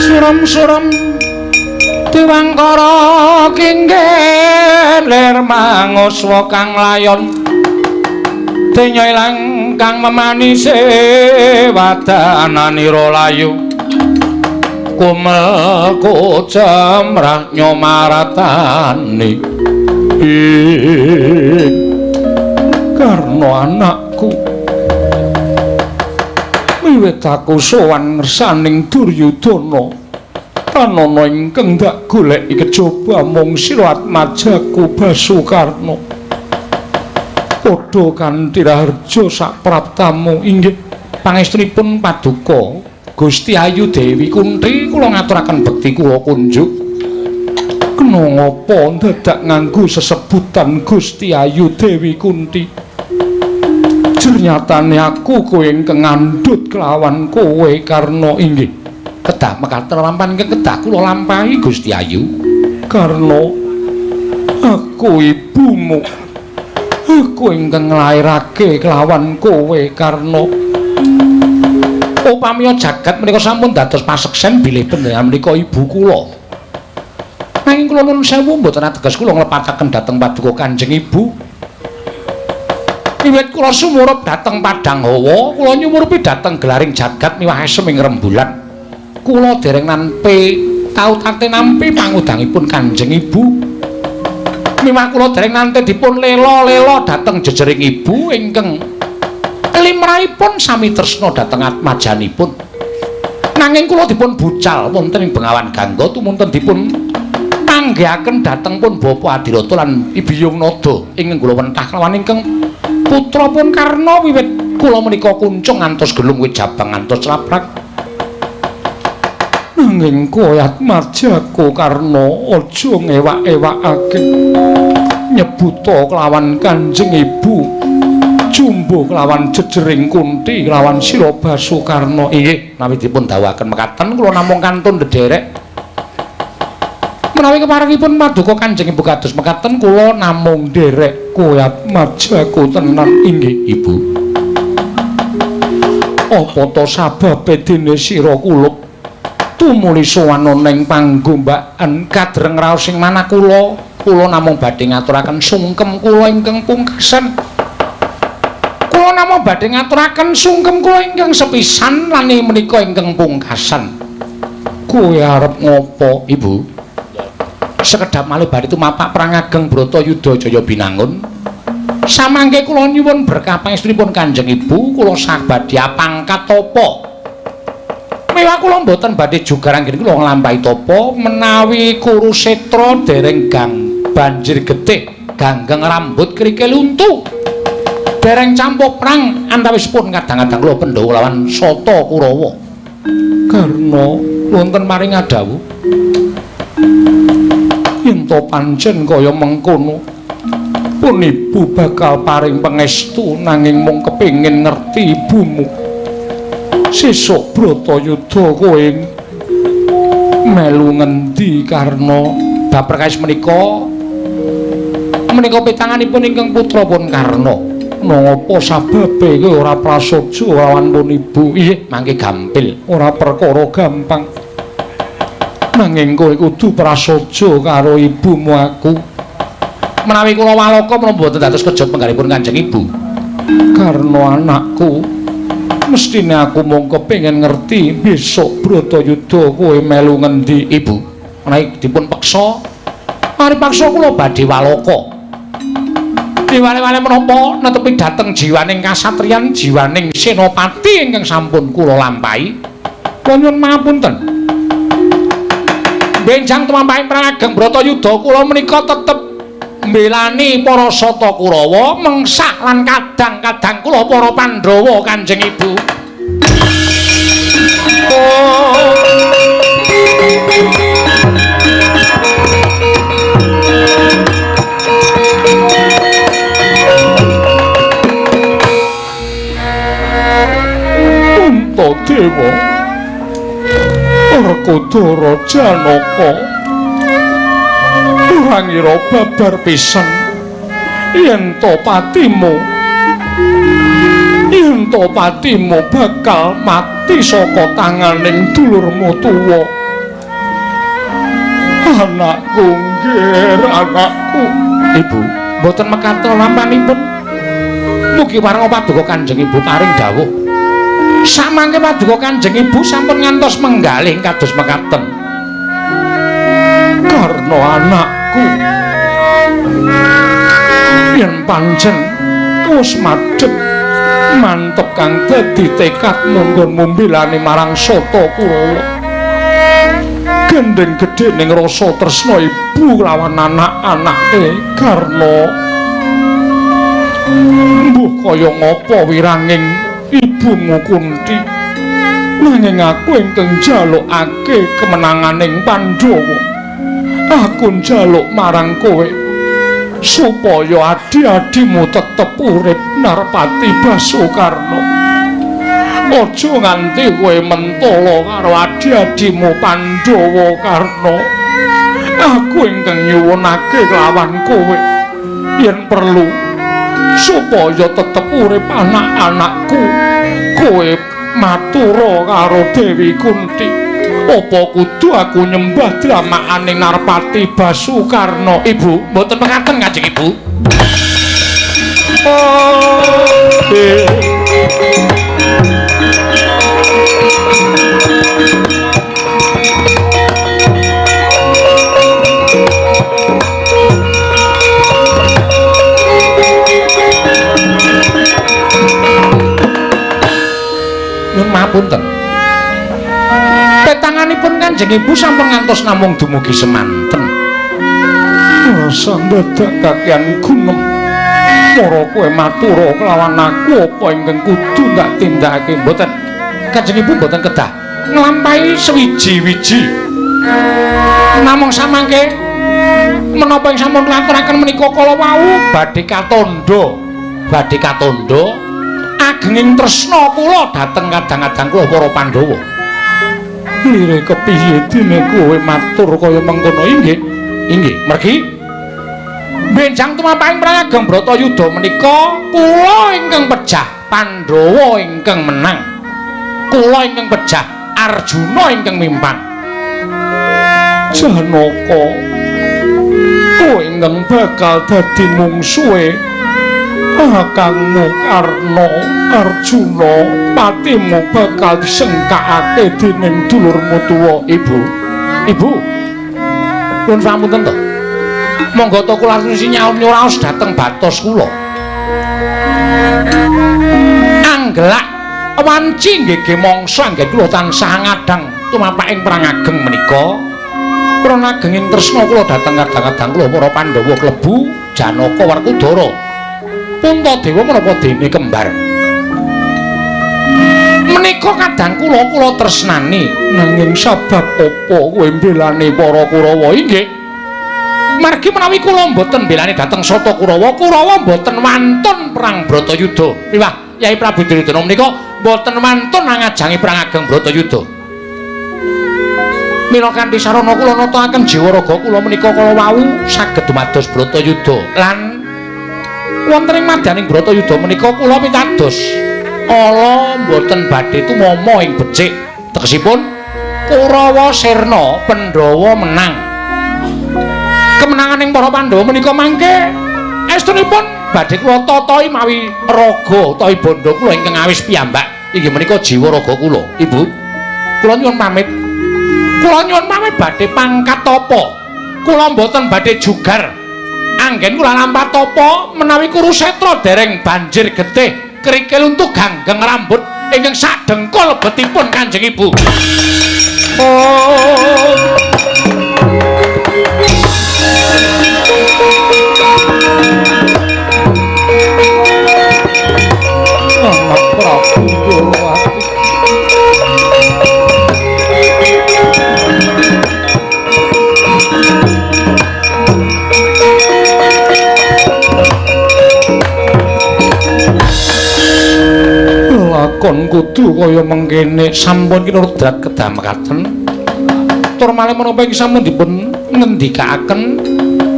Suram-suram diwangkara kinggih lir manguswa kang layon denya ilang kang memanise wadananira layu kumel kocemrah nyomaratani. Karna anakku Wiwit aku sowan ngersaning Duryudana, tanana ingkang dak goleki kejaba mung sira atmajaku Basukarna. Padha kanthi raharja sapraptamu. Inggih pangestunipun paduka Gusti Ayu Dewi Kunthi, kula ngaturaken bekti kula kunjuk. Kena ngapa dadak nganggo sesebutan Gusti Ayu Dewi Kunthi? Jernyatane aku kowe ingkang ngandhut kelawan kowe Karna. Inggih kedah mekaten lampahan ingkang kedah kula lampahi Gusti Ayu. Karna, aku ibumu, aku ingkang nglairake kelawan kowe Karna. Upamiya jagat menika sampun dados paseksen bilih panjenengan menika ibu kula. Nanging kula nuwun sewu mboten ateges kula nglepataken dhateng paduka Kanjeng Ibu. Wiwit kula sumurup dhateng Padang Hawa, kula nyumurupi dhateng gelaring jagat miwah esem ing rembulan. Kula dereng nampi tau tate nampi pangudangipun Kanjeng Ibu. Miwah kula dereng nante dipun lela-lela dhateng jejering ibu ingkang limrahipun sami tresna dhateng atmajanipun. Nanging kula dipun bucal wonten ing Bengawan Gangga tumunten dipun panggihaken dhateng pun Bapa Adirata lan Ibiyung Nada ingkang kula wentah kelawan ingkang putra pun Karna. Wiwit kula menika kuncung ngantos gelung wit jabang ngantos laprak. Nanging kowe atmajaku Karna aja ngewak-ewakake nyebuta kelawan Kanjeng Ibu, jumbuh kelawan jejering Kunthi kelawan sira Basukarna. Inggih menawi dipun dawuhaken mekaten kula namung kantun ndederek. Menawi keparengipun paduka Kanjeng Ibu kados mekaten kula namung nderek kowe atmajaku tenan. Inggih Ibu. Apa to sababe dene sira kulup tumuli sowan ning panggombakan kadreng raos sing manah kula? Kula namung badhe ngaturaken sungkem kula ingkang pungkasan. Kula namung badhe ngaturaken sungkem kula ingkang sepisan lan menika ingkang pungkasan. Kowe arep ngopo, Ibu? Sekedhap malih badhe tumapak perang ageng Bratayuda Jaya Binangun. Samangke kula nyuwun berkah pangestunipun Kanjeng Ibu, kula sak badhe pangkat tapa. Mewah kula mboten badhe jugar anggen kula nglampahi tapa menawi Kurusetra dereng gang banjir getih, ganggeng rambut krikil untu. Dereng campur perang antawisipun kadang-kadang kula Pandhawa lawan Sata Kurawa. Karna wonten maring adhawuh yen to pancen kaya mengkono pun ibu bakal paring pangestu, nanging mung kepengin ngerti ibumu. Sesuk Bratayuda kowe melu ngendi Karna? Bab perkawis menika menika pitanganipun ingkang putra pun Karna. Napa sababe kowe ora prasaja lawan pun ibu? Inggih mangke gampil, ora perkara gampang. Nanging kowe kudu prasaja karo ibumu aku. Menawi kula waloka menapa mboten dados kejot penggalipun Kanjeng Ibu? Karna anakku, mestine aku mung kepengin ngerti besok Bratayuda kowe melu ngendi. Ibu, menawi dipun peksa, mari paksa kula badhe waloka. Diwale-wale menapa netepi dhateng jiwaning kasatriyan, jiwaning senopati ingkang sampun kula lampahi. Kula nyuwun pangapunten. Benjang tumampahing perang ageng Bratayuda kula menika tetep mbelani para Sata Kurawa, mengsah lan kadang-kadang kula para Pandhawa Kanjeng Ibu. Puntadewa Werkudara Janaka ora ngira babar pisan yen to patimu bakal mati saka tanganing dulurmu tuwa. Anakku nggir, anakku. Ibu, mboten mekaten lampanipun. Mugi wareng paduka Kanjeng Ibu paring dawuh. Samangke paduka Kanjeng Ibu sampun ngantos menggalih kados mekaten. Karna anakku, yen pancen wis madhep Mantep kang dadi tekadmu nggonmu mbelani marang Sata Kurawa. Gendeng gedhe ning rasa tresna ibu lawan anak-anake Karna. Mbuh kaya ngapa wiranging ibumu Kunti, nanging aku ingkang njalukake kemenanganing Pandhawa. Aku njaluk marang kowe supaya adi-adimu tetep urip Narpati Basukarna. Aja nganti kowe mentala karo adi-adimu Pandhawa Karna. Aku ingkang nyuwunake kelawan kowe yen perlu supaya tetep urip anak-anakku, kowe matura karo Dewi Kunti. Apa kudu aku nyembah dramakane Narpati Basukarna? Ibu, mboten mekaten Kanjeng Ibu. Nyuwun mapunten. Petanganipun Kanjeng Ibu sampun ngantos namung dumugi semanten. Rasa ndadak kakean gunem. Mara kowe matura kelawan aku apa ingkang kudu ndak tindakake? Mboten. Kanjeng Ibu mboten kedah nglampahi sewiji-wiji. Namung samangke menapa ing sampun laturaken menika kala wau badhe katandha. Badhe katandha agenging tresna kula dhateng kadang-kadang kula para Pandhawa. Lire kepiye dene kowe matur kaya mengkono? Inggih, inggih. Mergi benjang tumampahing perang ageng Bratayuda menika kula ingkang pejah Pandhawa ingkang menang. Kula ingkang pejah Arjuna ingkang mimpang. Janaka, kowe ingkang bakal dadi mungsuhe kakangmu Karna. Arjuna, patimu bakal disengkakake dening dulurmu tuwa. Ibu, Ibu, nuwun pamunten to. Monggo to kula aturi nyaun nyuraos dhateng batos kula. Anggelak wanci nggih mangsa anggen kula tansah ngadang tumapaking perang ageng menika. Krana agenging tresna kula dhateng kadang-kadang kula para Pandhawa klebu Janaka Werkudara. Puntadewa menapa dene kembar. Menika kadang kula kula tresnani, nanging sabab apa kowe mbelani para Kurawa? Inggih. Margi menawi kula mboten mbelani dhateng Sata Kurawa, Kurawa mboten wantun perang Bratayuda. Miwah Yai Prabu Duryudana menika mboten wantun ngajangi perang ageng Bratayuda. Mila kanthi sarana kula natakaken jiwa raga kula menika kala wau saged dumados Bratayuda lan wonten ing madyaning Bratayuda menika kula pitados ala mboten badhe tumama ing becik. Tegesipun Kurawa sirna, Pandhawa menang. Kemenanganing para Pandhawa menika mangke estunipun badhe kula tatahi mawi raga utawi bandha kula ingkang awis piyambak. Inggih menika jiwa raga kula. Ibu, kula nyuwun pamit. Kula nyuwun pamit badhe pangkat tapa. Kula mboten badhe jugar. Anggen kula lampah tapa menawi Kurusetra dereng banjir getih kerikil untuk ganggeng rambut ingkang sadengkul lebetipun Kanjeng Ibu. Oh. Anak Prabu Ndorowati. Lakon kudu kaya mengkene sampun kinurdat kedah mekaten. Tur malih menapa iki sampun dipun ngendikaaken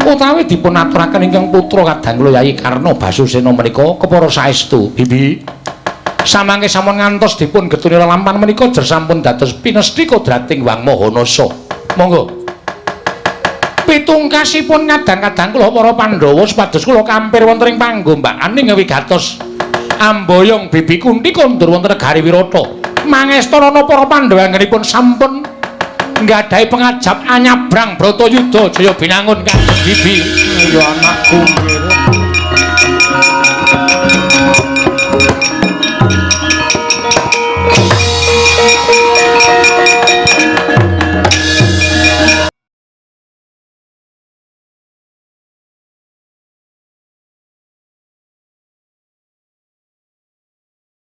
utawi dipun aturaken ingkang putra kadang kula Yai Karna Basusena menika kepara saestu. Bibi, samangke sampun ngantos dipun getuni lelampan menika jer sampun dados pinesthi kodrating Wang Mahanasa. Monggo pitungkasipun kadang-kadang kula para Pandhawa supados kula kampir wonten ing panggombakaning wigatos amboyong Bibi Kunti kondur wonten negari Wirata. Mangestanana para Pandhawa anggenipun sampun nggadahi pengajap anyabrang Bratayuda Jaya Binangun Kanjeng Bibi. Ya anakku.